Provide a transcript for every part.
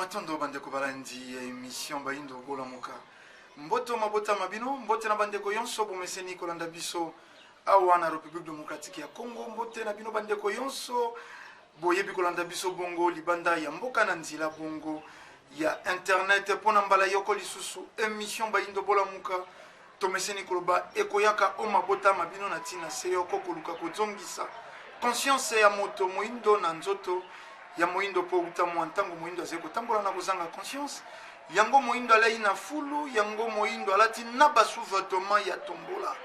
Matondo bandeko balandi ya emission Bayindo Bolamuka. Mboto mabota ma bino, mbote na bandeko yonso bomeseni kolanda biso awa na Republique Democratique ya Congo, mbote na bino bandeko yonso boyebi kolanda biso bongo libanda ya mboka na nzela bongo ya internet mpo na mbala yoko lisusu emission Bayindo Bolamuka Tomeseni koloba ekoyaka o mabota ma bino na ntina se yoko koluka kozongisa conscience ya moto moindo na nzoto ya moindo mpo uta mwa ntango moindo azali kotambola na kozanga conscience yango moindo alei na fulu yango moindo alati na ba sous-vêtements ya tombola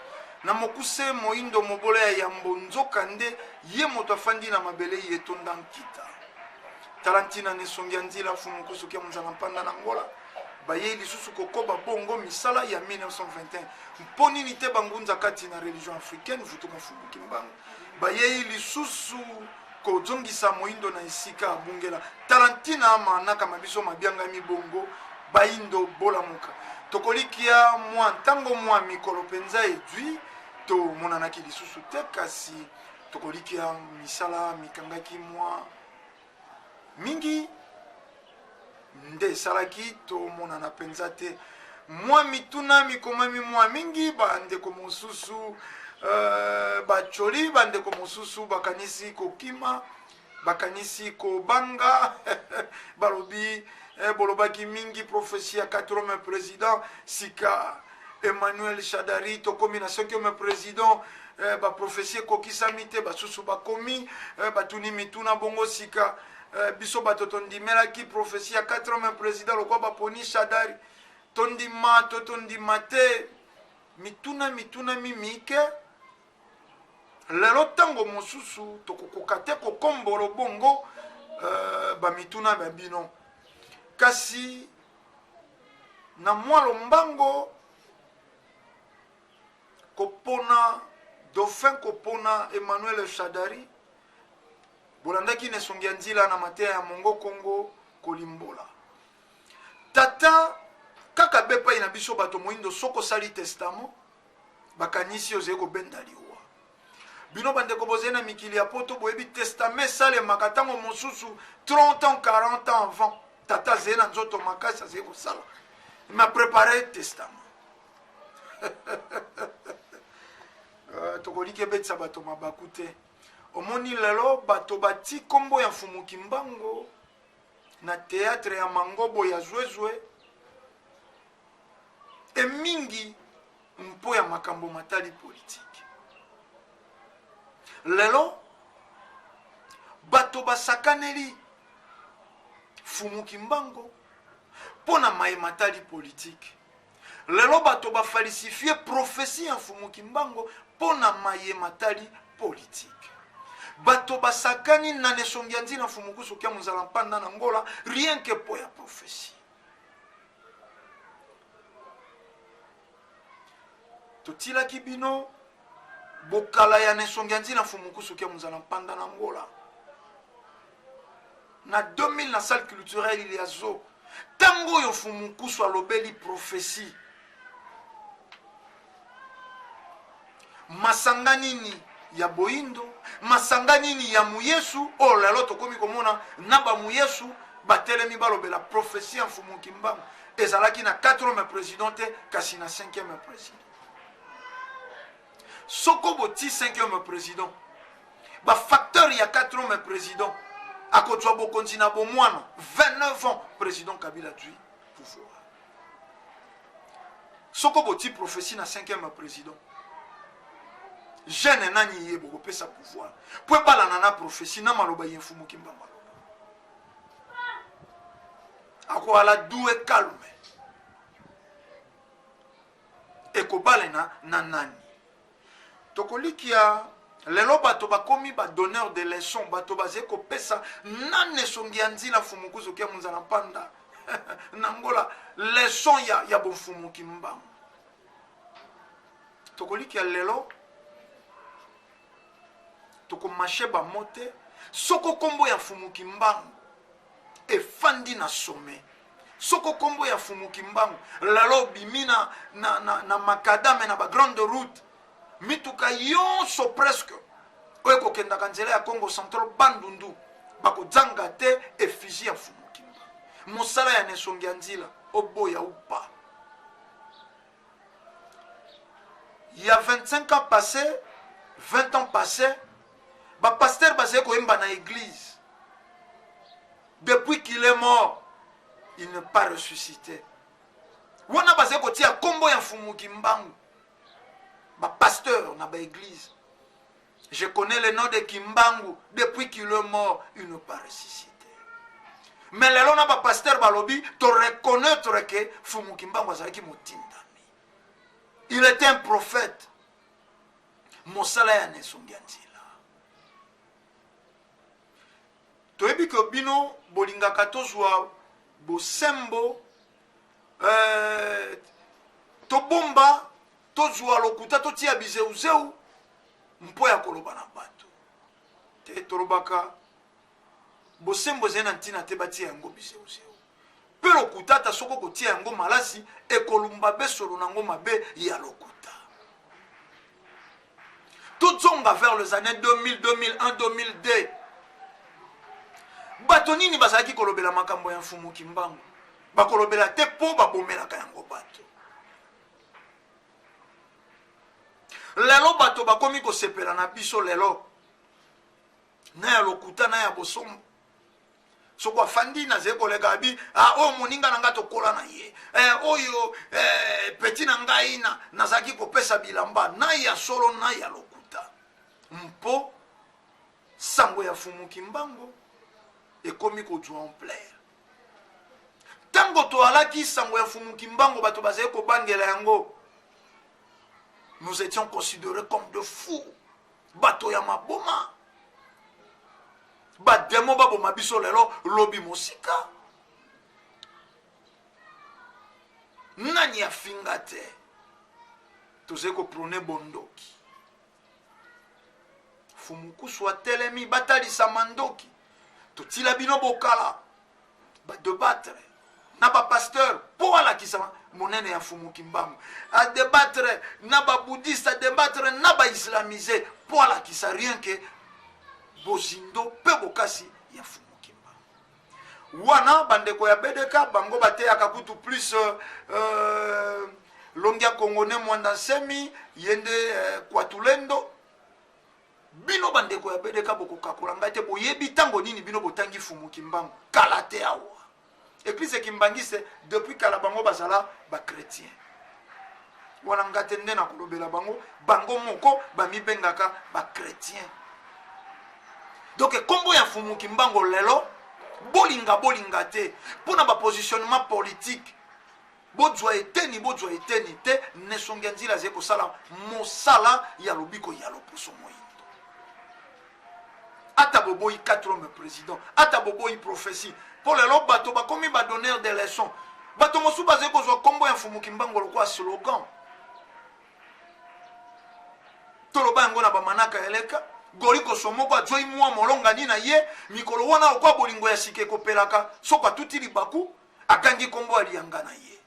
na mokuse moindo mobola ya yambo nzoka nde ye moto afandi na mabele ye etonda nkita tala ntina na esongi ya nzila mfumu kusuki ya monzala mpanda na ngola Bayei lisusu kokoba bongo misala ya 1921. Mpo nini te bangunza kati na religion africaine, Vutuka Mfumu Kimbangu, bayei lisusu kozongisa moindo na esika abungela? Tala ntina manaka ma biso mabiangami bongo, Baindo bolamuka. Tokolikia mwa ntango mwa mikolo mpenza edwi tomonanaki lisusu te, kasi tokolikia misala mikangaki mwa Mingi nde esalaki tomonana mpenza te. Mwa mituna mikomami mwa mingi, bandeko mosusu uh, bacoli, bandeko mosusu bakanisi kokima, bakanisi kobanga balobi eh, bolobaki mingi prophetie ya quatrième président sika Emmanuel Shadary tokomi na cinquième président eh, baprophetie ekokisami te basusu bakomi eh, batuni mituna bongo sika eh, biso bato tondimelaki prophetie ya quatrième président lokola baponi Shadary tondima to tondima te mituna mituna mimike lelo ntango mosusu tokokoka te kokombolo bongo uh, bamituna ba bino kasi na mwa lombango kopona dauphin kopona Emmanuel Shadary bolandaki na esongi ya nzila na mateya ya Mongo Kongo kolimbola tata kaka bepai na biso bato moindo soko osali testament bakanisi ozali kobenda liwa bino bandeko bozali na mikili ya poto boyebi testament esalemaka ntango mosusu 30 ans 40 ans avant tata azali na nzoto makasi azali kosala ma prepare testament euh, tokoliki ebetisa bato mabaku te omoni lelo bato bati nkombo ya mfumu kimbango na teatre ya mangobo ya zwezwe e mingi mpo ya makambo matali politiki. Lelo bato basakaneli Fumu Kimbango mpo na maye matali politiki. Lelo bato bafalsifie prophetie ya Mfumu Kimbango mpo na maye matali politiki. Bato basakani na nesongi ya nzina Mfumu Kusu kia Munzala Mpanda na Ngola rien que mpo ya prophetie. Totilaki bino bokala ya nesongi ya nzina Mfumu Kusu kia Munzala Mpanda na Ngola na 2000 na salle culturelle ya Zo. Ntango oyo Mfumu Nkusu alobeli prophetie, masanga nini ya boyindo, masanga nini ya muyesu oyo lelo tokomi komona na ba muyesu batelemi balobela prophetie ya Mfumu Kimbangu ezalaki na 4e président te kasi na 5e président. Soko boti 5e président ba facteur ya 4e président akozwa bokonzi na bomwana 29 ans président Kabila azwi pouvoir. Soko boti prophétie na 5e président jeune nani ye bokopesa pouvoir po ebalana na prophétie na maloba ye mfumu Kimbangu aloba akoala doux et calme ekobalena na nani Tokolikia lelo bato bakomi ba donneur de leçon, bato bazali kopesa nani esongi ya nzila mfumu kuzu kia munzala mpanda na ngola leçon ya, ya bomfumu Kimbangu. Tokolikia lelo tokomashe bamo te soko kombo ya mfumu Kimbangu efandi na sommet soko kombo ya Mfumu Kimbangu lelo obimi na, na, na, na makadame na ba grande route mituka yonso presque oyo ekokendaka nzela ya Congo Central Bandundu bakozanga te effigie ya Mfumu Kimbangu. Mosala ya Nesongi ya Nzila, oboya ou pas. Il y a 25 ans passé, 20 ans passé, ba pasteur bazali koyemba na église. Depuis qu'il est mort, il n'est pas ressuscité. Wana bazali kotia kombo ya Mfumu Kimbangu. Ba pasteur na ba église. Je connais le nom de Kimbangu. Depuis qu'il est mort, il n'est pas ressuscité. Mais lelo na ba pasteur balobi to reconnaître que Mfumu Kimbangu azalaki motindami. Il était un prophète. Mosala ya Nesongi ya nzela. Toyebi ke bino bolingaka tozwa bosembo tobomba tozwa lokuta totia bizeuzeu mpo ya koloba na bato te. Tolobaka bosembo ezali na ntina te batia yango bizeuzeu mpe lokuta, ata soki okotia yango malasi ekolumba besolo nango mabe ya lokuta. Tozonga vers les années 2000, 2001, 2002, bato nini bazalaki kolobela makambo ya Mfumu Kimbangu? Bakolobela te mpo babomelaka yango bato. Lelo bato bakomi kosepela na biso lelo na ya lokuta na ya bosombo. Soko afandi nazali koleka abi ah, oyo moninga na ngai tokola na ye oyo peti na ngai nazalaki kopesa bilamba na ya solo na ya lokuta, mpo sango ya Mfumu Kimbangu ekomi kozwa ampleur. Ntango toalaki sango ya Mfumu Kimbangu, bato bazali kobangela yango. Nous étions considérés comme de fous, bato ya maboma, bademo baboma biso lelo lobi mosika. Nani afinga te? Tozali koprôner bondoki. Fumukusu atelemi, batalisa mandoki, totila bino bokala badébattre na bapasteur mpo alakisa monene ya Mfumu Kimbangu, adébattre na babouddhiste, adébattre na baislamisé mpo alakisa rien que bozindo mpe bokasi ya Mfumu Kimbangu. Wana bandeko ya BDK bango bateyaka kutu plus longia Kongo ne Mwanda Nsemi ye nde Kwatulendo. Bino bandeko ya BDK bokokakola ngai te, boyebi ntango nini bino botangi Fumu Kimbangu? Kala te awa. Église kimbangiste depuis kala bango bazala bachrétien. Wana nga te nde nakolobela bango, bango moko bamibengaka bachrétien. Donc nkombo ya Mfumu Kimbangu lelo, bolinga bolinga te, mpona bapositionnement politique, bozwa eteni bozwa eteni te, Nesongi ya Nzila azali kosala mosala ya lobiko ya loposo moyindo. Ata boboyi 4 hommes président, ata boboyi prophétie, mpo lelo bato bakomi badonneur de leçon. Bato mosusu bazali kozwa nkombo ya Mfumu Kimbangu lokola slogan. Toloba yango na bamanaka eleka. Gorikoso moko azwai mwa molongani na ye mikolo wana, lokola bolingo ya sika ekopelaka, soko atuti libaku akangi nkombo ya liyanga na ye,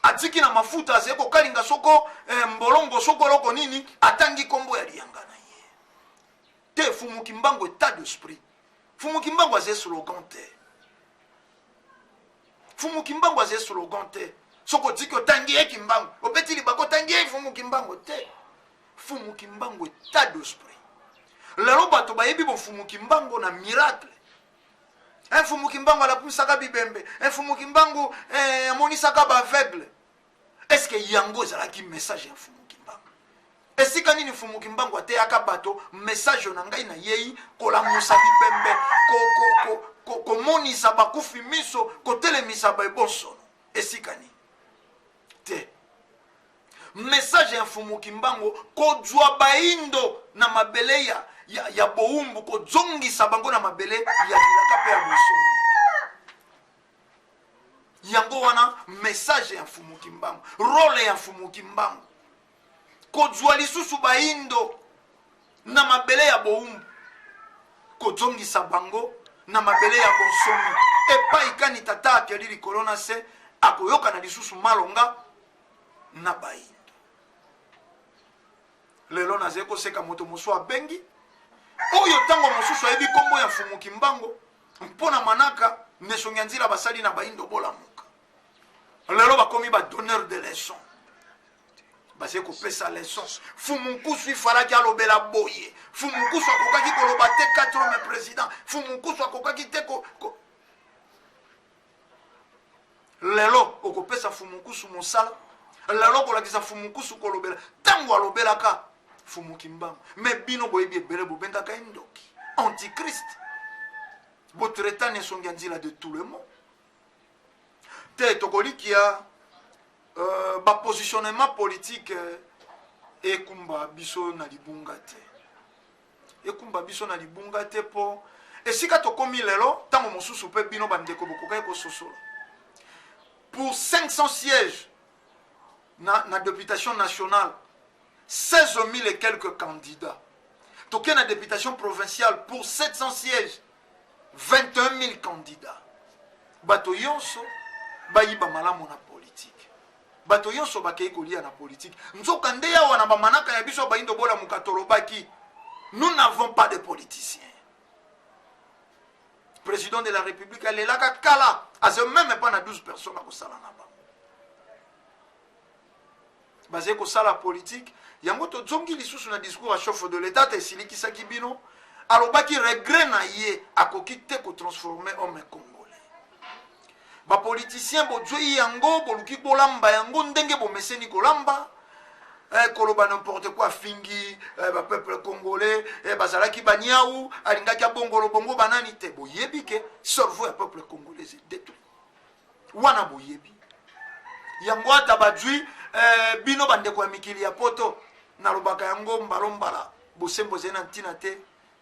atiki na mafuta azali kokalinga soko mbolongo soko eloko nini, atangi nkombo ya liyanga na ye te. Fumu Kimbangu état d'esprit. Fumu Kimbangu azali slogan te. Fumu Kimbangu azali slogan te. Soki otiki otangi ye Kimbangu, obeti libako otangi ye Fumu Kimbangu te. Fumu Kimbangu état d'esprit. Lelo bato bayebi bofumu Kimbangu na miracle. Mfumu Kimbangu alapumisaka bibembe, Mfumu Kimbangu amonisaka baaveugle. Est ce que yango ezalaki message ya Mfumu Kimbangu? Esika nini Mfumu Kimbangu ateyaka bato message na ngai nayei kolamusa bibembe, komonisa bakufi miso, kotelemisa baebosono? Esika nini te? Message ya Mfumu Kimbangu, kozwa baindo na mabele ya bowumbu, kozongisa bango na mabele ya bilaka mpe ya bonsomi. Yango wana message ya Mfumu Kimbangu, role ya Mfumu Kimbangu, kozwa lisusu baindo na mabele ya bowumbu, kozongisa bango na mabele ya bonsomi, epai kani tata akeli likolo na se akoyokana lisusu malonga na baindo. Lelo nazali koseka moto mosusu abengi oyo ntango mosusu ayebi nkombo ya Mfumu Kimbangu. Mpo na manaka nesongi ya nzila basali na bayindo bolamuka. Lelo bakomi ba donneur de leçon. Bazali kopesa leçon. Fumu Nkusu ifalaki alobela boye. Fumu Nkusu akokaki koloba te 4 hommes président. Fumu Nkusu akokaki te ko, ko... Lelo okopesa Fumu Nkusu mosala. Lelo okolakisa Fumu Nkusu kolobela. Tango alobelaka Fumu Kimbangu. Mais bino boyebi ebele bobengaka ye ndoki. Antichrist. Botraita Nesongi ya nzila de tout le monde. Te tokolikia ba positionnement politique ekumba biso na libunga te. Ekumba biso na libunga te po esika tokomi lelo tango mosusu pe bino bandeko bokokaki kososola. Pour 500 sièges na deputation nationale, 16 000 et quelques candidats. Toke na deputation provinciale pour 700 sièges, 21 000 candidats. Bato yonso bayiba malamu na politique. Bato yonso bakei kolia na politique. Nzoka nde yawa na bamanaka ya biso bayindo bola mukatolobaki, nous n'avons pas de politiciens. Président de la République alelaka kala, aza même pas na 12 personnes akosala na bango. Bazali kosala politique. Yango tozongi lisusu na discours ya chef de l'État, te esilikisaki bino. Alobaki regret na ye, akoki te ko transformer homme congolais. Ba politiciens bozwi yango, boluki bolamba yango ndenge bomeseni kolamba. Koloba n'importe quoi, fingi, ba peuple congolais, bazalaki ba niaou, alingaki abongolo bongo banani te. Boyebi ke cerveau ya peuple congolais est détruit. Wana boyebi. Yango ata bazwi, bino bandeko ya mikili ya poto, nalobaka yango mbalo mbala, bosembo ezali na ntina te,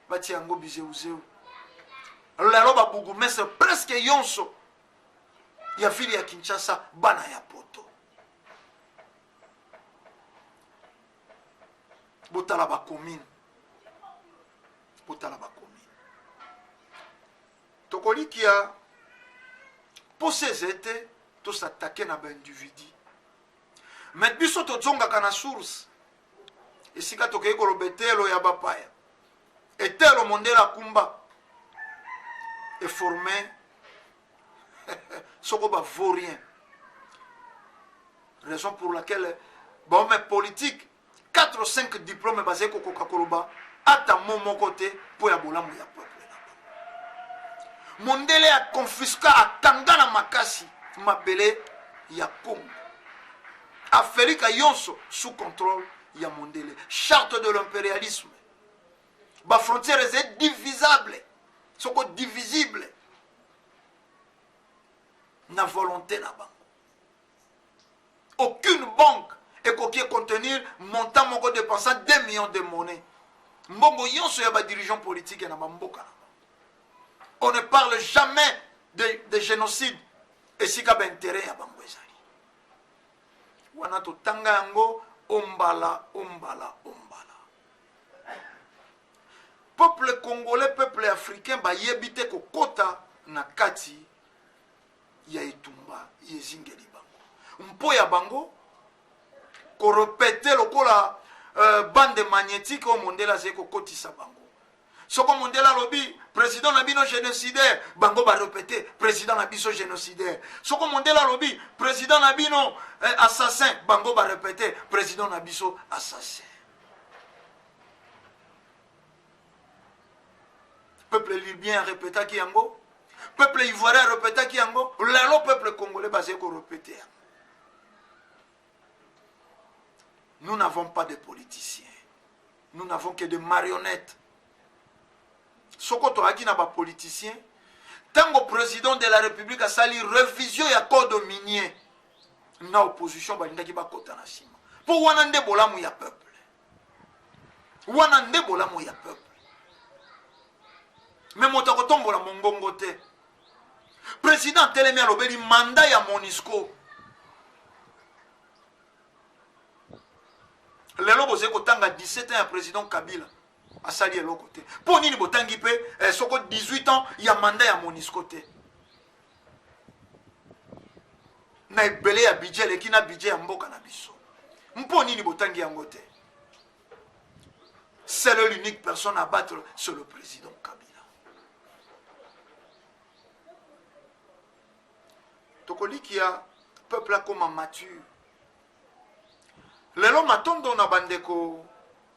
batia yango bizeuzeu. Lelo ba bourgmestre presque yonso ya ville ya Kinshasa bana ya poto. Botala ba commune. Botala ba commune. Tokolikia posa ete to s'attaquer na ba individu. Mais biso tozongaka na source. Esika tokei koloba etelo ya bapaya. Etelo mondela kumba. E formé soko ba vaurien. Raison pour laquelle ba homme politique 4 ou 5 diplômes bazali kokoka koloba ata mot moko te po ya bolamu ya peuple na bango. Mondele a confisca akanga na makasi mabele ya Congo. Afrika yonso sous contrôle ya mondele. Charte de l'impérialisme. Ba frontières est divisable. Soko divisible. Na volonté na bango. Aucune banque ekoki contenir montant moko dépensant 2 millions de monnaie. Mbongo yonso ya ba dirigeants politiques na ba mboka na bango. On ne parle jamais de génocide esika ba intérêt ya bango ezali. Wana totanga yango ombala ombala ombala. Peuple congolais, peuple africain bayebi te kokota na kati ya etumba yezingeli bango. Mpo ya bango korepete lokola bande magnétique oyo mondele azali kokotisa bango. Soko mondele alobi président na bino génocidaire, bango ba répéter président na biso génocidaire. Soko mondele alobi président na bino assassin, bango ba répéter président na biso assassin. Peuple libyen répétaki yango, peuple ivoirien répétaki yango, lelo peuple congolais bazali ko répéter yango. Nous n'avons pas de politiciens. Nous n'avons que des marionnettes. Soko toyaki na ba politiciens, tango président de la République asali révision ya code minier, na opposition balingaki bakota na nsima. Po wana nde bolamu ya peuple. Wana nde bolamu ya peuple. Mais moto akotombola mongongo te. Président telemi alobeli mandat ya MONUSCO. Lelo bozali kotanga 17 ans ya président Kabila asali eloko te. Po nini botangi pe soko 18 ans ya mandat ya MONUSCO te? Na ebele ya budget eleki na budget ya mboka na biso. Mpo nini botangi yango te? C'est l'unique personne à battre, c'est le président Kabila. Tokolikia peuple akoma mature. Lelo matondo na bandeko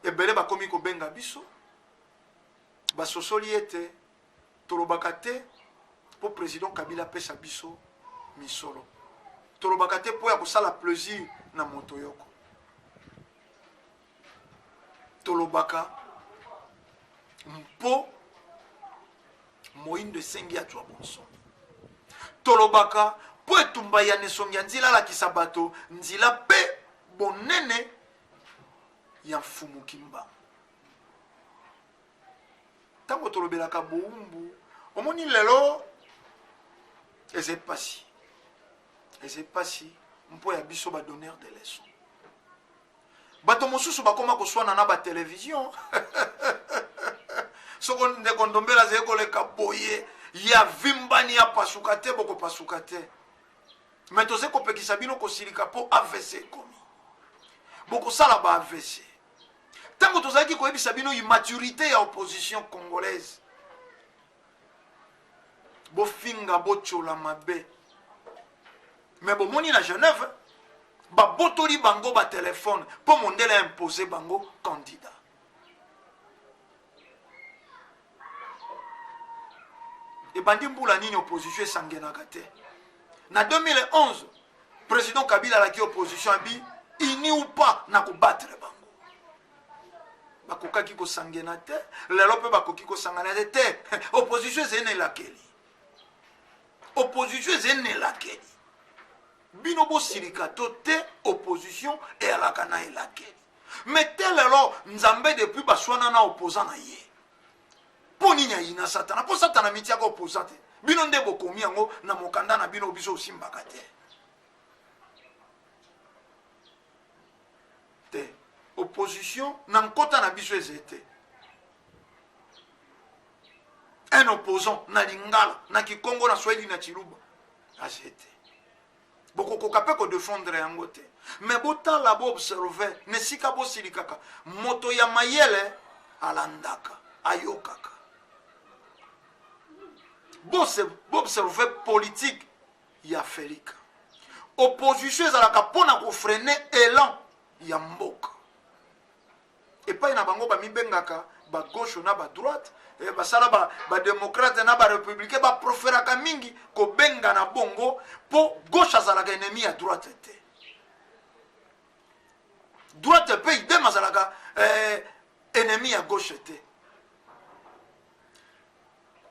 ebele bakomi kobenga biso, basosoli ete tolobaka te mpo president Kabila apesa biso misolo, tolobaka te mpo ya kosala plaisir na moto yoko, tolobaka mpo moindo esengi azwa bonsomi, tolobaka mpo etumba ya nesongi ya nzila alakisa bato nzila mpe bonene ya Mfumu Kimbangu. Ntango tolobelaka bowumbu, omoni lelo eza mpasi, eza mpasi mpo ya biso ba donneur de leçon. Bato mosusu bakoma koswana na ba television soko ndeko Ndombele azali koleka boye ya vimbani apasuka te, bokopasuka te. Me tozali kopekisa bino kosilika mpo AVC ekomi, bokosala ba AVC. Ntango tozalaki koyebisa bino immaturité ya opposition congolaise, bofinga botyola mabe, me bomoni na Genève babotoli bango batelefone mpo mondele impose bango candidat. Ebandi mbula nini opposition esangenaka te? Na 2011 président Kabila alaki opposition abi ini ou pas na kobattre bango, bakokaki kosangena te. Lelo mpe bakoki kosangana te te. Opposition ezali na elakeli, opposition ezali na elakeli. Bino bosilika to te, opposition eyalaka na elakeli. Me te lelo Nzambe depuis baswana na opposant na ye, mpo nini ayina Satana? Mpo Satana mitiaka opposant te. Bino nde bokomi yango na mokanda na bino, biso osimbaka te te. Opposition na nkota na biso eze te. Un opposant na lingala, na kikongo, na swahili, na chiluba aze te. Bokokoka mpe kodefendre yango te. Me botala, boobserve na esika bosilikaka. Moto ya mayele alandaka, ayokaka. Boobserve politique ya Felix. Opposition ezalaka mpona kofrene elan ya mboka. Epai na bango bamibengaka bagauche na badroite, basala bademokrate na barepublicain, baproferaka mingi kobengana bongo mpo gauche azalaka ennemi ya droite te, droite mpe idem azalaka ennemi ya gauche te.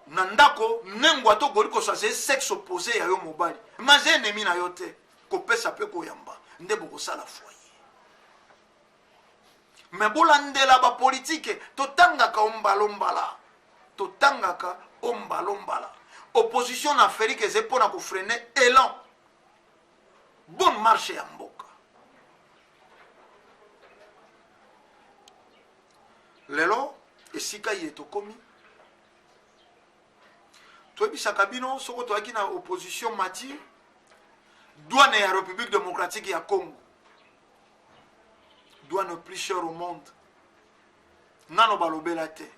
Na ndako nengwa to goli kosa, sexe opposé ya yo mobali, mais ennemi na yo te. Kopesa mpe koyamba nde bokosala foyer. Me bolandela bapolitike, totangaka ombalombala, totangaka ombalombala. Opposition na Afrique ezali mpona kofrene élan bonne marche ya mboka. Lelo esika ye tokomi, toyebisaka bino soko toyaki na opposition mature, douane ya République démocratique ya Congo, douane plus cher au monde, nano balobela te.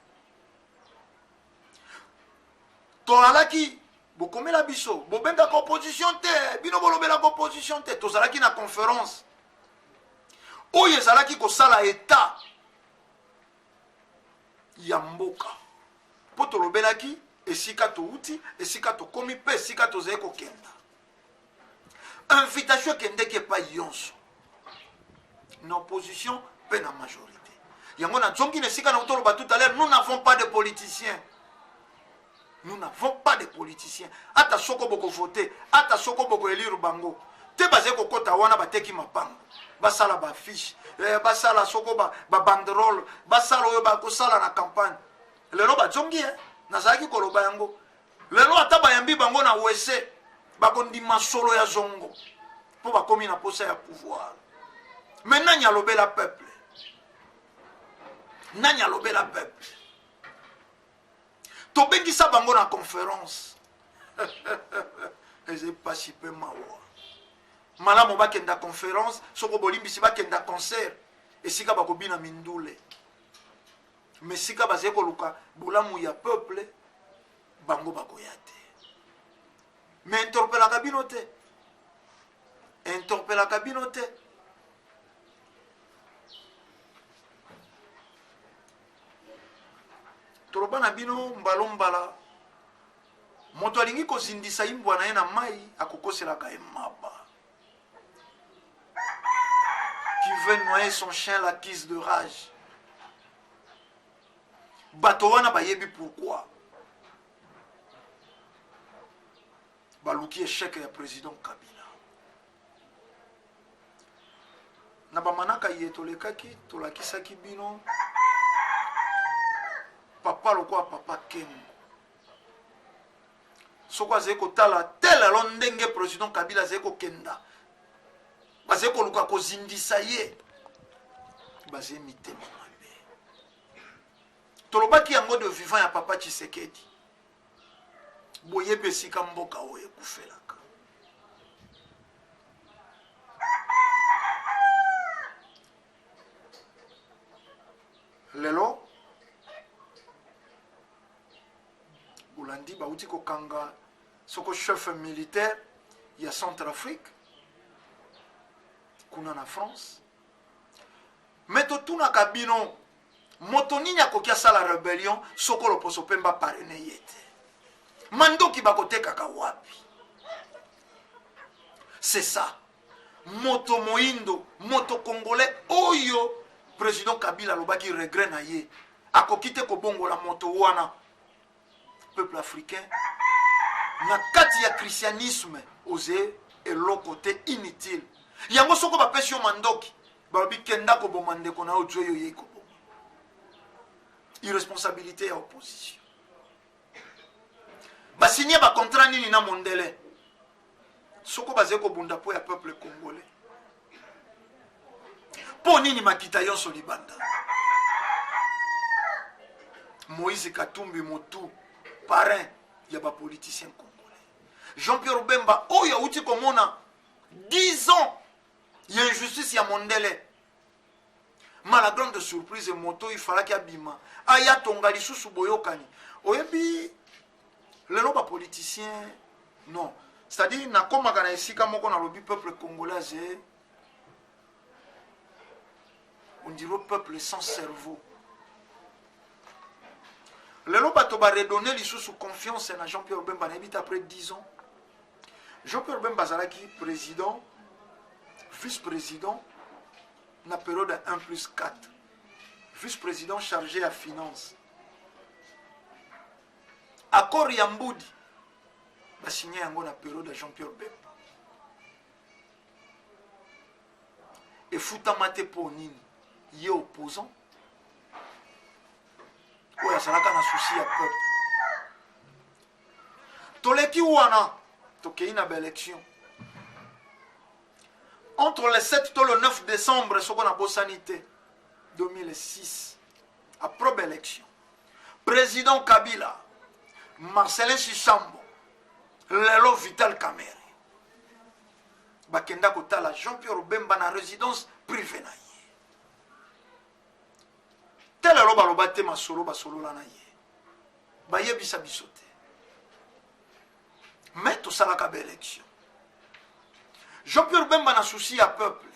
Toalaki bokomela biso, bobengaka opposition te, bino bolobelaka opposition te. Tozalaki na conférence oyo ezalaki kosala etat ya mboka, mpo tolobelaki esika touti, esika tokomi mpe esika tozali kokenda. Invitation ekendeki epai yonso, na opposition mpe na majorité. Yango nazongi na esika na toloba tout à l'heure, nous n'avons pas de politiciens, nous n'avons pas de politiciens. Ata soko bokovote, ata soko bokoelire bango te, bazali kokɔta wana bateki mapango, basala baaffiche, basala soko babanderole, basala oyo bakosala na campagne. Lelo bazongi, nazalaki koloba yango. Lelo ata bayambi bango na wese, bakondima solo ya zongo mpo bakomi na posa ya pouvoir. Me nani alobela peuple? Nani alobela peuple? Tobengisa bango na conférence, eza epasi mpe mawa. Malamu bakenda conférence, soko bolimbisi, bakenda concert esika bakobina mindule, me esika bazali koluka bolamu ya peuple, bango bakoya te. Me interpelaka bino te. Interpellaka bino te. Toloba na bino mbalo mbala, moto alingi kozindisa imbwa na ye na mai akokoselaka ye maba. Qui veut noyer son chien l'accuse de rage. Bato wana bayebi pourquoi baluki échec ya président Kabila. Na bamanaka ye tolekaki, tolakisaki bino papa lokola papa Kengo soko azali kotala tel alo ndenge président Kabila azali kokenda, bazali koluka kozindisa ye, bazali mitema mabe. Tolobaki yango de vivant ya papa Tshisekedi. Boyebi esika mboka oyo ekufelaka. Lelo bolandi bauti kokanga soko chef militaire ya Centrafrique kuna na France. Me totunaka bino, moto nini akoki asala rebellion soko loposo pemba parraine ye te? Mandoki bakotekaka wapi? C'est ça. Moto moindo, moto congolais oyo président Kabila alobaki regret na ye, akoki te kobongola moto wana. Peuple africain na kati ya christianisme oze eloko te, inutile. Yango soko bapesi yo mandoki, balobi kenda koboma ndeko na yo, jo yo yei koboma. Irresponsabilité ya opposition. Basigné ba contrat nini na mondele? Soko bazali kobunda po ya peuple congolais. Po nini makita yonso libanda? Moïse Katumbi motu parrain ya ba politiciens congolais. Jean-Pierre Bemba oyo auti komona 10 ans ya injustice ya mondele. Ma la grande surprise, moto il fallait abima aya tonga lisusu boyokani. Oyebi lelo ba politiciens non, c'est-à-dire nakomaka na esika moko nalobi peuple congolais aze, on dirait peuple sans cerveau. Lelo bato ba redonner lisusu confiance na Jean-Pierre Bemba, nayebi te après 10 ans. Jean-Pierre Bemba azalaki président, vice-président na période ya 1 plus 4, vice-président chargé ya finance. Accord ya Mbudi basigné yango na période ya Jean-Pierre Bemba. Efutama te mpo nini? Ye opposant oyo azalaka na souci ya peuple. Toleki wana, tokei na baélection entre le 7 to le 9 décembre, soko nabosani te, 2006, après élection, président Kabila, Marcelin Chishambo, lelo Vital Kamerhe bakenda kotala Jean-Pierre Bemba na résidence privée na ye. Te lelo baloba te masolo basolola na ye, bayebisa biso te. Mais tosalaka ba élection. Jean-Pierre Bemba na souci ya peuple,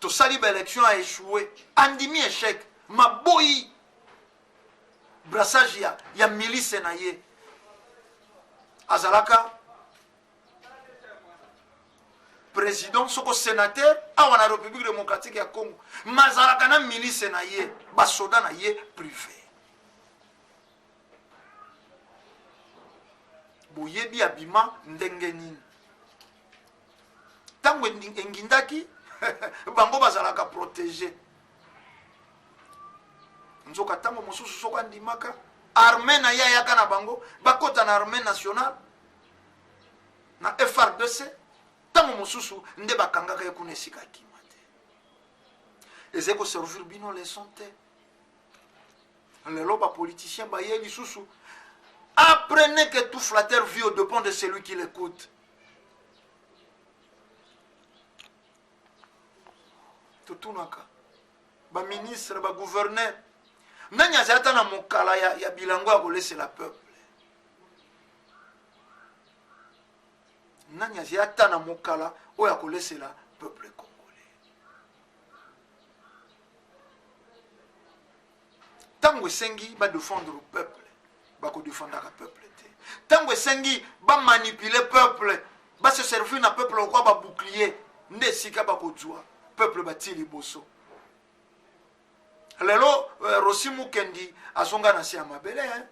tosali ba élection, a échoué, andimi échec, maboyi brassage ya milice na ye. Azalaka président soko sénateur awa na République démocratique ya Congo, mazalaka na milice na ye, basoda na ye privé. Boyebi abima ndenge nini? Ntango engindaki bango bazalaka protégé. Nzoka ntango mosusu soko andimaka armée na ye ayaka na bango, bakota na armée nationale na FRDC, ntango mosusu nde bakangaka ye kuna esika akima te. Ezali koservir bino leçon te. Lelo ba politiciens baye lisusu. Apprenez que tout flatteur vit au dépend de celui qui l'écoute. Totunaka ba ministre, ba gouverneur, nani azali ata na mokala ya bilango ya kolesela peuple? Nani azali ata na mokala oyo akolesela peuple congolais? Ntango esengi ba defendre peuple, bakodefendaka peuple te. Ntango esengi ba manipuler peuple, ba se servir na peuple lokola ba bouclier, nde esika bakozwa peuple batie liboso. Lelo euh, Rossy Mukendi azonga na se ya mabele hein?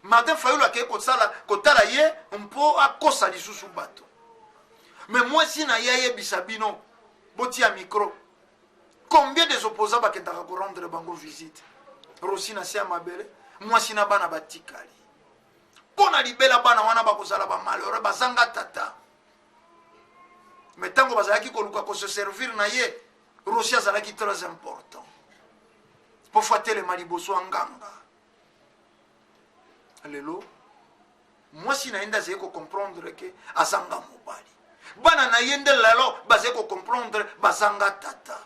Martin Fayulu akei kosala kotala ye mpo akosa lisusu bato. Mais mwasi na ye ayebisa bino botia micro. Combien des opposants bakendaka ko rendre bango visite? Rossy na se ya mabele, mwasi na bana batikali. Mpo na libela bana wana bakozala ba malheureux, bazanga tata. Mais ntango bazalaki koluka ko se servir na ye, Rossy azalaki très important. Mpo fo atelema liboso ya nganga. Lelo mwasi na ye nde azali kocomprendre ke azanga mobali, bana na ye nde lelo bazali kocomprendre bazanga tata.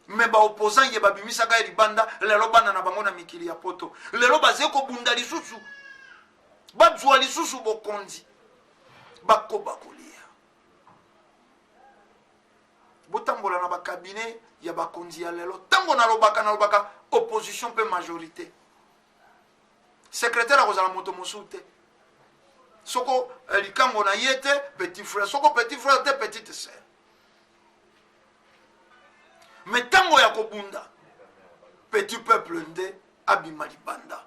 Me baopposant ye babimisaka ye libanda, lelo bana na bango na mikili ya poto lelo bazali kobunda lisusu, bazwa lisusu bokonzi, bakoba kolia. Botambola na ba cabinet ya bakonzi ya lelo. Ntango nalobaka, nalobaka opposition mpe majorité. Secrétaire akozala moto mosusu te, soko eh, likango na ye te, petit frère, soko petit frère te, petite sœur. Me ntango ya kobunda, petit peuple nde abima libanda.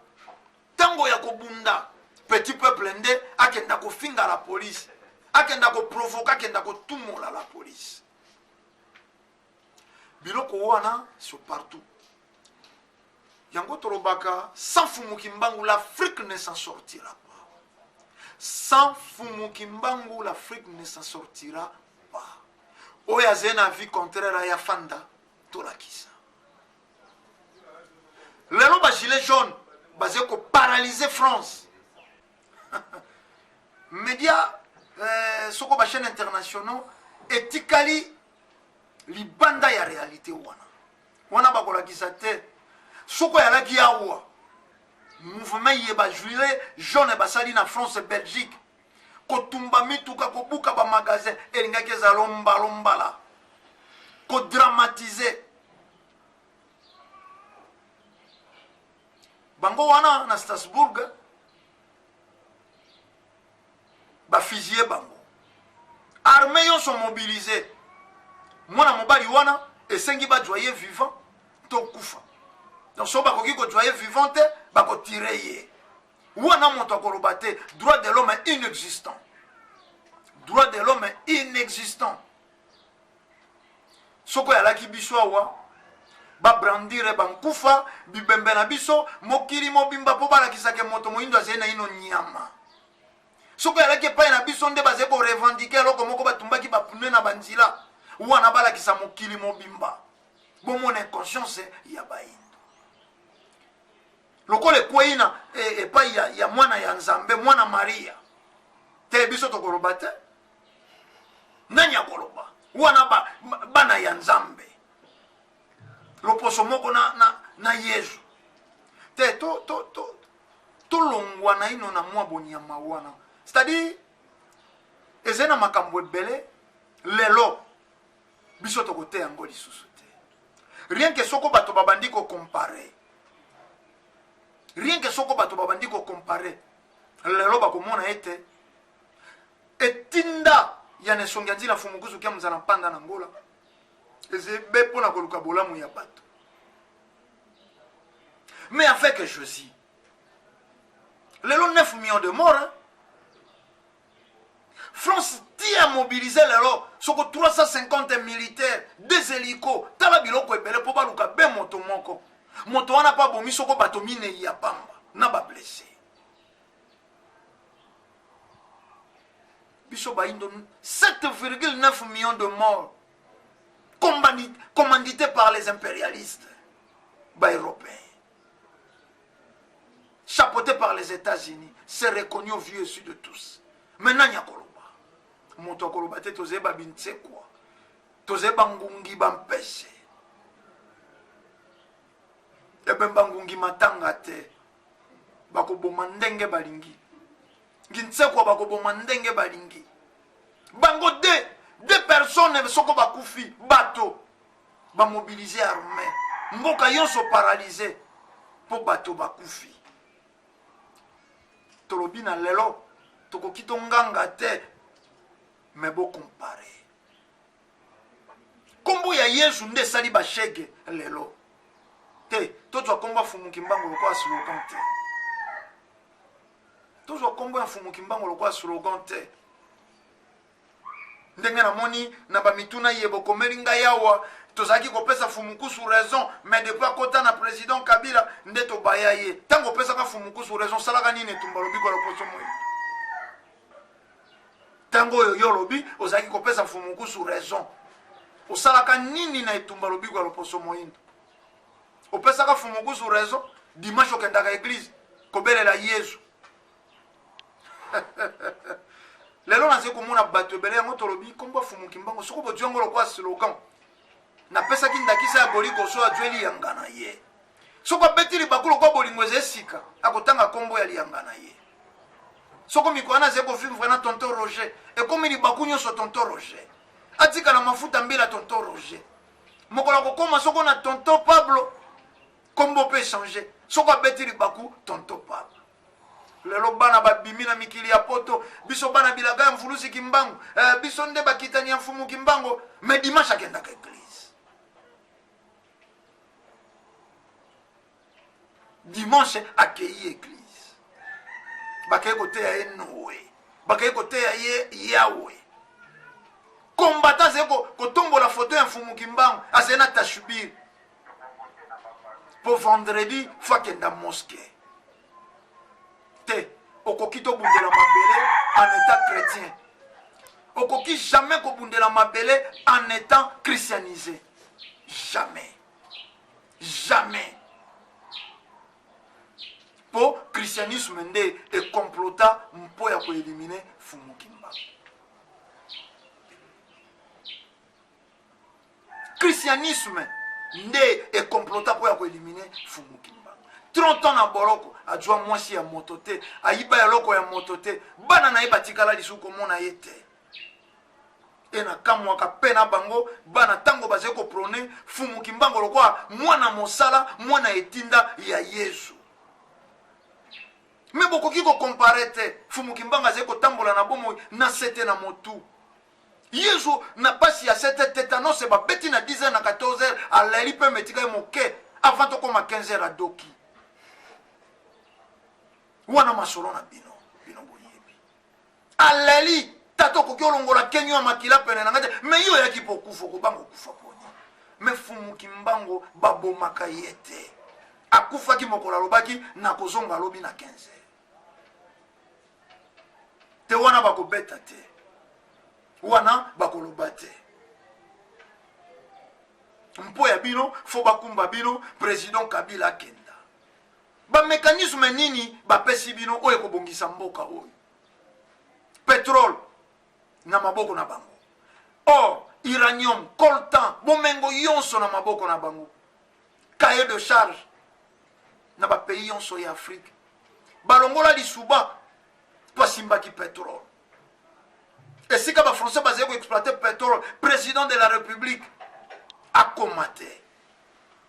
Ntango ya kobunda, petit peuple nde akenda kofinga la police, akenda koprovoke, akenda kotumola la police. Biloko wana sur partout. Yango tolobaka, sans Fumu Kimbangu l'Afrique ne s'en sortira pas. Sans Fumu Kimbangu l'Afrique ne s'en sortira pas. Oyo azali na vie contraire ya fanda, tolakisa. Lelo ba gilet jaune bazali koparalyse France. Media euh, soko ba chaîne internationaux etikali libanda ya réalité wana. Wana bakolakisa te soko eyalaki awa mouvement ye ba gilet jaune basali na France, Belgique, kotumba mituka, kobuka ba magasin, elingaki ezala mbala mbala kodramatize bango wana na Strasbourg. Bafizie bango, armée nyonso mobilise. Mwana mobali wana esengi bazwa ye vivant to kufa. Donc so bakoki kozwa ye vivant te, bakotire ye wana. Moto akoloba te. Droit de l'homme inexistant, droit de l'homme inexistant. Soko oyalaki biso awa, babrandire bankufa bibembe na biso mokili mobimba mpo balakisaka moto moyindo azali naino nyama. Soki oyalaki epai na biso nde bazali korevendike eloko moko, batumbaki bapne na banzela wana, balakisa mokili mobimba. Bomona inconscience ya bayindo lokola ekwei na e, epai ya, ya mwana ya Nzambe, mwana Maria te. Biso tokoloba te, nani akoloba wana? Ba, bana ya Nzambe, loposo moko na, na, na Yezu te. Tolongwa to, to naino na mwa bonyama wana, c'est-à-dire ezali na makambo ebele lelo biso tokoteya yango lisusu te. Rien que soko bato babandi kocompare, rien que soko bato babandi kocompare lelo, bakomona ete etinda ya nesongi ya nzila Mfumukuzu kia mozala mpanda na Ngola ezebe mpona koluka bolamu ya bato. Mais avec Jésus lelo 9 millions de morts, hein? France ti a mobilisé lelo soko 350 militaires, des hélicos, tala biloko ebele mpo baluka be moto moko. Moto wana mpo abomi soko bato minei ya pamba na bablesse. Biso bayindo, 7,9 millions de morts commandités par les impérialistes ba-européens, chapeauté par les États-Unis. C'est reconnu au vu et su de tous. Maintenant ya koloba, moto akoloba te. Tozali bintsekwa, tozali bangungi, bampese ebemba ngungi matanga te. Bakoboma ndenge balingi. Nginsekwa bakoboma ndenge balingi. Bango de deux personnes soko bakufi bato bamobilize armée mboka yonso paralyse mpo bato bakufi. Tolobi na lelo tokoki tonganga te me bokompare nkombo ya Yesu nde esali bashege lelo te. Tozwa nkombo ya Fumu Kimbangu lokola slogan te. Tozwa nkombo ya Mfumu Kimbangu lokola slogan te. Ndenge namoni na bamituna ye bokomeli ngai awa, tozalaki kopesa Mfumu Nkusu raison, mais depuis akota na président Kabila nde tobaya ye. Ntango opesaka Mfumu Nkusu raison, osalaka nini? Etumba lobiko ya loposo moyindo. Ntango oyo yo olobi ozalaki kopesa Mfumu Nkusu raison, osalaka nini na etumba lobiko ya loposo moyindo? Opesaka Mfumu Nkusu raison, dimanche okendaka église kobelela Yesu. Lelo nazali komona bato ebele yango tolobi nkombo ya Mfumu Kimbangu soko bozwi yango lokola slogan. Napesaki ndakisa ya Goligoso azweli yanga na ye. Soko abeti libaku lokola bolingo eza esika, akotanga nkombo ya liyanga na ye. Soko mikolo wana azali kovivre na tonton Roger, ekomi libaku nyonso tonton Roger. Atikala mafuta mbila tonton Roger. Mokolo akokoma soko na tonton Pablo, nkombo mpe change. Soko abeti libaku tonton Pablo. Lelo bana babimi na mikili ya poto, biso bana bilaka ya Mvuluzi Kimbangu, biso nde bakitani ya Mfumu Kimbangu, mais dimanche akendaka église. Dimanche akei église, bakei koteya ye Noe, bakei koteya ye Yahweh. Combattant azali kotombola foto ya Mfumu Kimbangu, azali na tashbir po vendredi fo akenda mosquée te. Okoki tobundela mabele en état chrétien, okoki jamais kobundela mabele en étant christianisé, jamais, jamais. Po christianisme nde ekomplota mpo ya koelimine Mfumu Kimbangu. Christianisme nde ekomplota mpo ya koelimine Mfumu Kimbangu. 30 ans na boloko, azwa mwasi ya moto te, ayiba eloko ya moto te, bana na ye batikala lisusu komona ye te. E nakamwaka mpe na bango bana ntango bazali koprone Mfumu Kimbangu lokola mwana mosala, mwana etinda ya Yesu. Me bokoki kokompare te. Mfumu Kimbangu azali kotambola na bomoi na sete na motu. Yesu na pasi ya sete tetanose babeti na 10h na 14h, aleli mpe metika ye moke avant tokoma 15h adoki. Wana masolo na bino, bino boyebi. Aleli tata okoki olongola kenyo ya makila pene na ngai te, me yo oyaki mpo okufa, okobanga okufa poni. Me Mfumu Kimbangu babomaka ye te. Akufaki mokolo alobaki nakozonga alobi na 15h. Te wana bakobeta te, wana bakoloba te. Mpo ya bino fo bakumba bino président Kabila akenda. Bamekanisme nini bapesi bino oyo ekobongisa mboka oyo? Petrole na maboko na bango, or uranium, coltan, bomengo yonso na maboko na bango, cahier de charge na bapays yonso ya Afrique. Balongola lisuba po asimbaki petrole. Esika bafrançais bazali koexploite petrole, président de la République akoma te.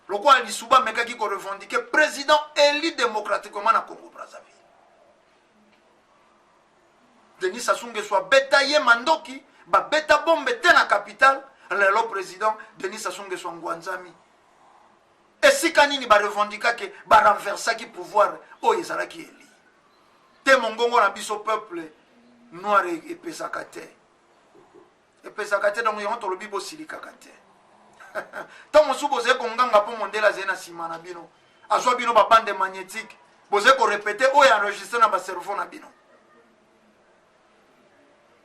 Lokola lisuba amekaki korevendike président élu démocratiquement na Congo Brazzaville, Denis Sassou Nguesso abeta ye mandoki, babeta bombe te na capitale. Lelo président Denis Sassou Nguesso angwanzami. Esika nini barevendikake barenversaki pouvoir oyo ezalaki eli te? Mongongo na biso peuple noir epesaka te, epesaka te. Donc yango tolobi bosilikaka te. Ntango mosusu bozali konganga mpo mondele azali na nsima na bino, azwa bino babande magnétique, bozali korepete oyo enregistre na bacerveau na bino.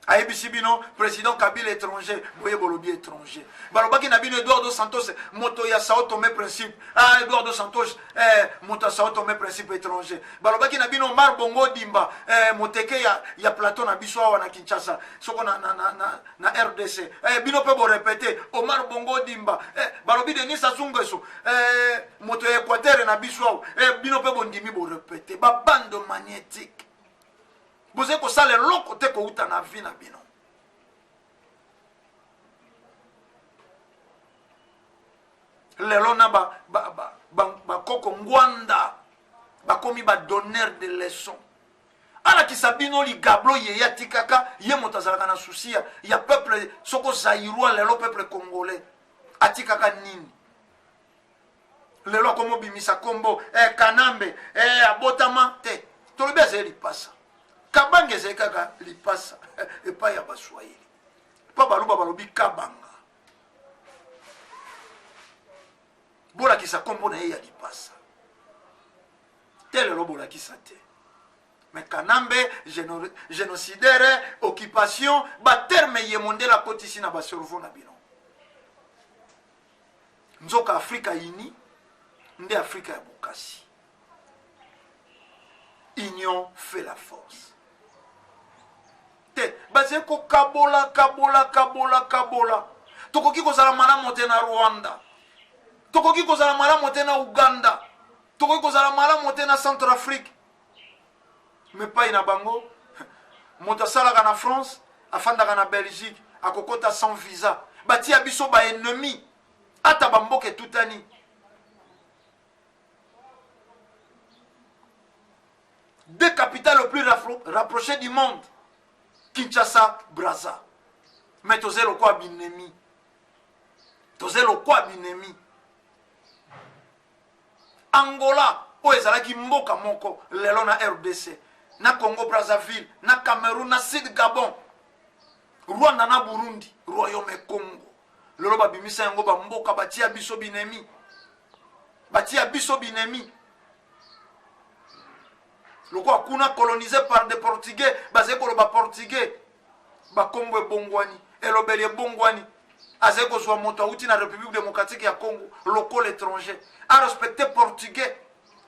Ayebisi bino président Kabila étranger, boye bolobi étranger. Balobaki na bino Eduardo Santos moto ya Sao Tomé Principe, ah Eduardo Santos moto ya Sao Tomé Principe étranger. Balobaki na bino Omar Bongo Dimba moteke ya plateau na biso awa na Kinshasa, soko na RDC, bino mpe borepete Omar Bongo Dimba. Balobi Denis Sassou Nguesso moto ya Équateur na biso awa, bino mpe bondimi borepete. Babande magnétique. Bozali kosala eloko te kouta na vie na bino. Lelo na ba ba ba ba, ba koko ngwanda bakomi ba donneur de leçon. Alakisa bino ligablo ye atikaka ye moto azalaka na souci ya, ya peuple soko zaïrois lelo peuple congolais atikaka nini? Lelo akomi obimisa kombo eh, Kanambe eh, abotama te. Tolobi azali lipasa. Kabange ezali kaka lipasa epai ya Baswahili. Pa baluba balobi Kabanga. Bolakisa kombo na ye ya lipasa. Te lelo bolakisa te. Mais Kanambe, génocidaire, occupation, ba terme ye mondele akotisi na ba cerveau na bino. Nzoka Afrika uni nde Afrika ya bokasi. Union fait la force. Te bazali kokabola kabola kabola kabola. Tokoki kozala malamu te na Rwanda. Tokoki kozala malamu te na Uganda. Tokoki kozala malamu te na Centrafrique. Mais pai na bango moto asalaka na France, afandaka na Belgique, akokota sans visa. Batia biso ba ennemi ata ba mboka etutani. Deux capitales le plus rapprochées du monde, Kinshasa, Brazza. Mais toze lokwa binemi. Toze lokwa binemi. Angola oyo ezalaki mboka moko lelo na RDC, na Congo Brazzaville, na Cameroun, na Sud Gabon, Rwanda na Burundi, Royaume Congo. Lelo babimisa yango ba mboka batia biso binemi. Batia biso binemi. Lokola kuna colonisé par des Portugais, bazali koloba portugais. Bakombo ebongwani, elobeli ebongwani. Azali kozwa moto awuti na République démocratique ya Congo lokola étranger. A respecter portugais,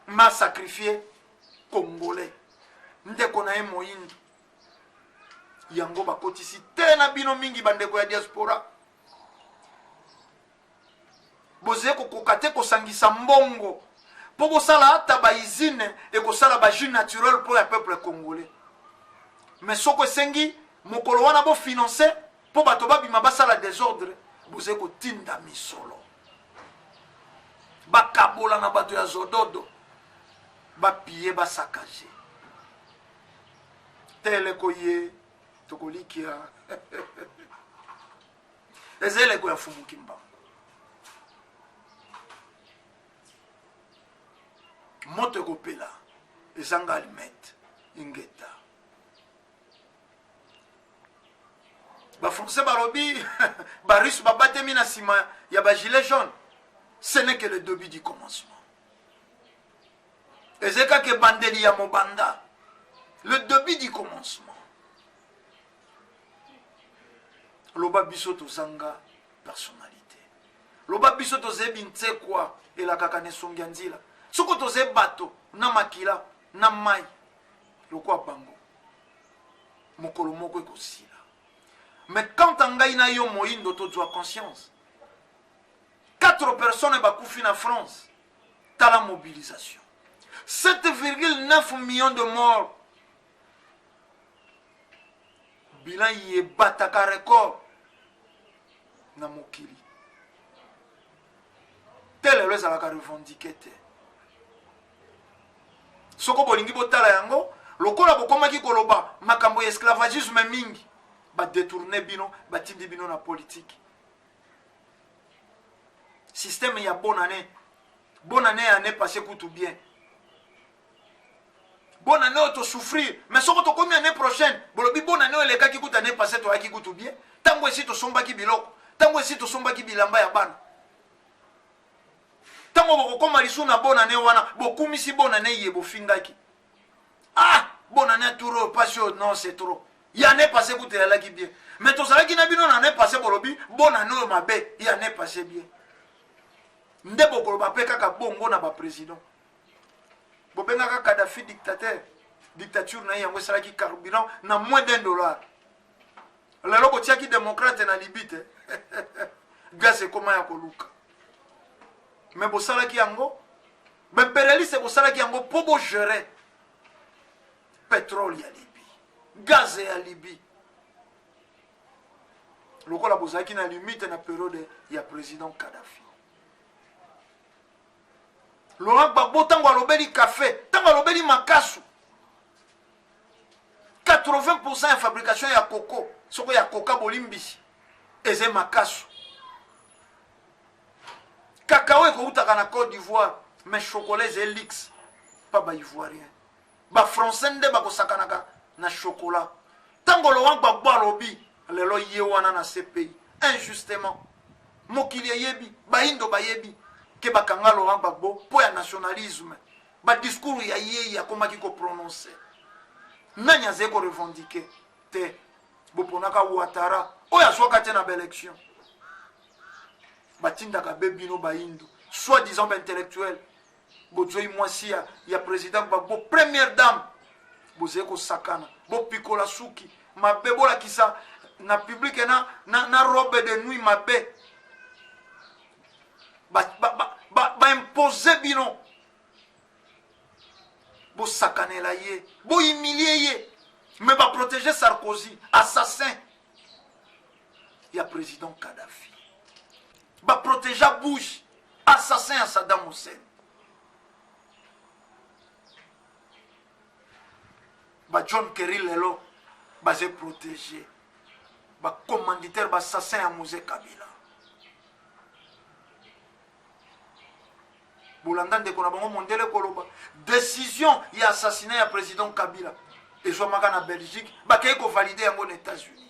ma sacrifier congolais. Ndeko na ye moyindo. Yango bakotisi te na bino mingi bandeko ya diaspora. Bozali kokoka te kosangisa mbongo mpo bosala ata ba usine ekosala ba jus naturel mpo ya peuple congolais. Mais soko esengi mokolo wana bo financer mpo bato babima basala desordre, bozali kotinda misolo bakabola na bato ya zododo bapille basakage te eleko ye tokolikia eza eleko ya Mfumu Kimbangu. Moto ekopela ezanga alimete ingeta. Ba français balobi ba russe babatemi na nsima ya ba gilet jaune. Ce n'est que le début du commencement. Eza kaka ebandeli ya mobanda. Le début du commencement. Loba biso tozanga personnalité. Loba biso tozebi ntsekwa elakaka na esongi ya nzila. Soko toze bato na makila na mai lokwa bango mokolo moko ekosila. Mais quant à ngai na yo moyindo tozwa conscience. 4 personnes bakufi na France. Tala mobilisation. 7,9 millions de morts. Bilan yebataka record na mokili. Te lelo ezalaka revendiqué te. Soko bolingi botala yango, lokola bokomaki koloba makambo ya esclavagisme mingi, ba détourner bino, batindi bino na politique. Système ya bonne année. Bonne année année passée kutu bien. Bonne année oyo tosouffrir, mais soko tokomi année prochaine, bolobi bonne année oyo elekaki kutu année passée toyaki kutu bien. Tango esi tosombaki biloko, tango esi tosombaki bilamba ya bana. Tango bokokoma lisusu na bonne année wana, bokumisi bonne année ye bofingaki. Ah, bonne année tour oyo pasi oyo non c'est trop. Ya année passée kutu eyalaki bien. Mais tozalaki na bino na année passée bolobi bonne année oyo mabe, ya année passée bien. Nde bokoloba pe kaka bongo na ba président. Bobengaka Kadhafi dictateur. Dictature na ye yango esalaki carburant na moins d'un dollar. Lelo botiaki démocrate na Libye te. Gaz ekoma ya koluka. Mais bosalaki yango, ba impérialiste bosalaki yango po bo gérer pétrole ya Libye. Gaz ya Libye. Lokola bozalaki na limite na periode ya président Kadhafi. Laurent Gbagbo ntango alobeli café, ntango alobeli makasu, 80% ya fabrication ya coco, soko ya coca bolimbisi, eza makasu. Cacao ekoutaka na Côte d'Ivoire, mais chocolat eza luxe pa ba Ivoirien. Ba Français nde bakosakanaka na chocolat. Ntango Laurent Gbagbo alobi lelo ye wana na CPI injustement, mokili eyebi, bayindo bayebi ke bakanga Laurent Gbagbo mpo ya nationalisme, ba discours ya ye akomaki ko prononcer. Nani azali ko revendiquer te? Boponaka Ouattara oyo azwaka te na ba election, batindaka be bino bayindo soit disant ba intellectuel, bozoi mwasi ya, ya président Gbagbo première dame, bozali kosakana, bopikola suki mabe, bolakisa na public na, na, na robe de nuit mabe, baimpose ba, ba, ba, ba bino, bosakanela ye, bohumilie ye, mais baprotege Sarkozy assassin ya président Kadhafi, baprotégea Bush assassin ya Saddam Hussein, ba John Kerry lelo baze protégé ba commanditaire ba assassin ya Mzee Kabila. Bolanda ndeko na bango mondele koloba décision ya assassinat ya président Kabila ezwamaka na Belgique, bakei kovalide yango na États-Unis.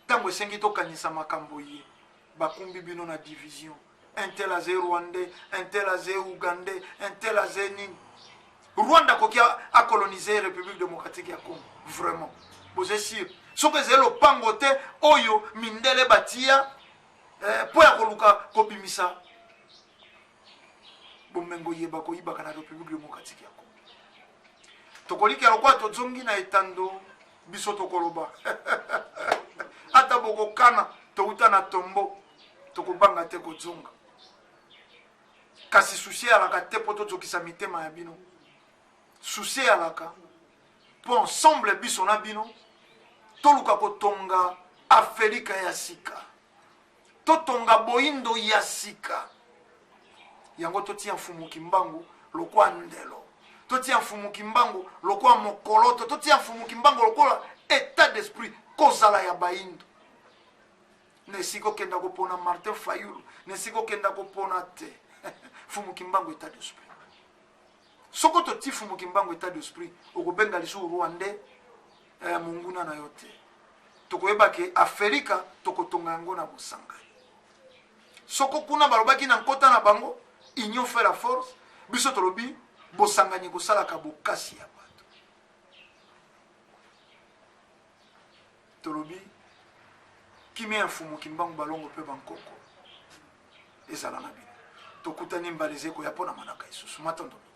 Ntango esengi tokanisa makambo ye bakumbi bino na division, un tel aze rwandais, un tel aze ougandais, un tel aze nini. Rwanda akoki akolonize République démocratique ya Congo? Vraiment, boze sûr? Soki ezali lopango te oyo mindele batia mpo ya koluka kobimisa bomengo yeba koyibaka na République démocratique ya Congo. Tokolika lokola tozongi na etando, biso tokoloba ata bokokana, touta na tombo, tokobanga te kozonga. Kasi susi eyalaka te mpo tozokisa mitema ya bino, susi eyalaka mpo ensemble biso na bino toluka kotonga Afelika ya sika, totonga boyindo ya sika. Yango totia Mfumu Kimbangu lokwa ndelo, totia Mfumu Kimbangu lokwa mokoloto, totia Mfumu Kimbangu lokola état d'esprit kozala ya bayindo. Na esika okenda kopona Martin Fayulu, na esika okenda kopona te Mfumu Kimbangu état d'esprit. Soko toti Mfumu Kimbangu état d'esprit, okobenga lisusu rwandais monguna na yo te. Tokoyeba ke Aferika tokotonga yango na bosangani. Soko kuna balobaki na nkota na bango union fait la force, biso tolobi bosangani kosalaka bokasi ya bato. Tolobi kimia ya Mfumu Kimbangu, balongo mpe bankoko ezala na bino. Tokutani mbala eze koya mpo na manaka lisusu. Matondo mingi.